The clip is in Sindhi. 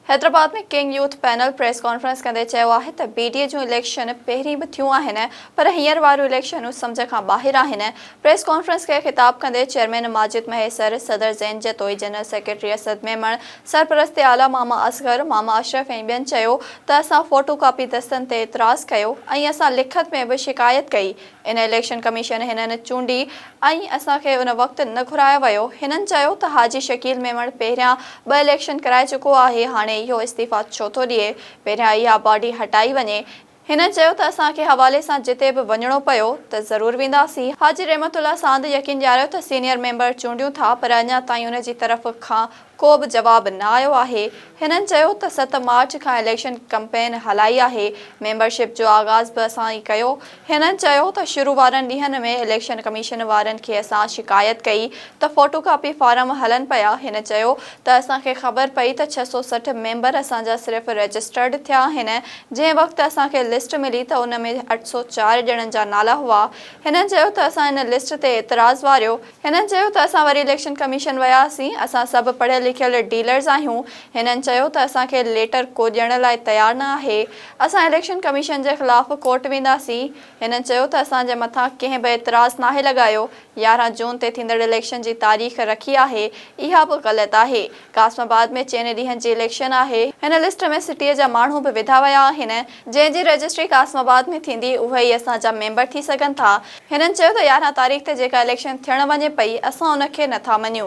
Hyderabad ۾ king youth panel press conference ڪندي چيو آهي ته بي ڊي اي جون اليڪشن پهرين به ٿيون آهن پر هينئر واريون اليڪشنون سمجهه کان ٻاهر آهن. پريس ڪانفرنس کي خطاب ڪندي چيئرمين ماجد مهيسر، صدر زين جتوئي، جنرل سيڪريٽري اسد ميمڻ، سرپرست اعليٰ ماما اصغر، ماما اشرف ۽ ٻين چيو ته اسان فوٽو ڪاپي دستن تي اعتراض ڪيو ۽ اسان لکت ۾ به شڪايت ڪئي ان اليڪشن ڪميشن هنن چونڊي ۽ اسان کي ان وقت نه گهرايو ويو. هنن چيو ته حاجي شڪيل ميمڻ پهريان ٻه اليڪشن ڪرائي چڪو آهي هاڻي اهو استعيفا ڇو ٿو ڏئي، پهريان اها باڊي هٽائي وڃي. هنن چيو ته اسان کي حوالي سان جتي به وڃڻو پيو ته ضرور وينداسين. حاجي رحمت الله ساند يقين ڏياريو ته سينيئر ميمبر چونڊيون ٿا پر اڃا تائين ان جي طرف کان ڪو به جواب نه آيو آهي. هنن چيو ته ست مارچ کان اليڪشن ڪمپين هلائي آهي، ميمبرشپ جو آغاز به اسان ئي ڪيو. هنن چيو ته شروع وارن ڏينهن ۾ اليڪشن ڪميشن وارن کي اسان شڪايت ڪئي ته فوٽو ڪاپي فارم هلن پيا. هن چيو ته اسان کي خبر پئي ته 660 ميمبر اسان جا صرف رجسٽرڊ ٿيا آهن، جنهن وقت اسان کي لسٽ ملي ته ان ۾ 804 ڄڻن جا نالا هئا. هنن چيو ته اسان ان لسٽ تي اعتراض واريو. هنن چيو ته اسان وري اليڪشن ڪميشن وياسين، اسان سڀ پڙهيل لکيل ڊيلرز آهيون، هنن چيو ته اسان کي ليٽر ڪو ڏيڻ لاء تيار نه آهي، اسان اليڪشن ڪميشن جي خلاف ڪورٽ وينداسين، هنن چيو ته اسان جي مٿان ڪنهن به اعتراض ناهي لڳايو، 11 جون تي ٿيندڙ اليڪشن جي تاريخ رکي آهي، اها به غلط آهي، قاسم آباد ۾ چئن ڏينهن جي اليڪشن آهي، هن لسٽ ۾ سٽيء جا ماڻهو به وڌا ويا آهن، جنهن جي رجسٽري قاسم آباد ۾ ٿيندي اهي ئي اسان جا ميمبر ٿي سگهن ٿا. هنن چيو ته 11 تاريخ تي جيڪا اليڪشن ٿيڻ وڃي پئي اسان ان کي نه ٿا مڃيون.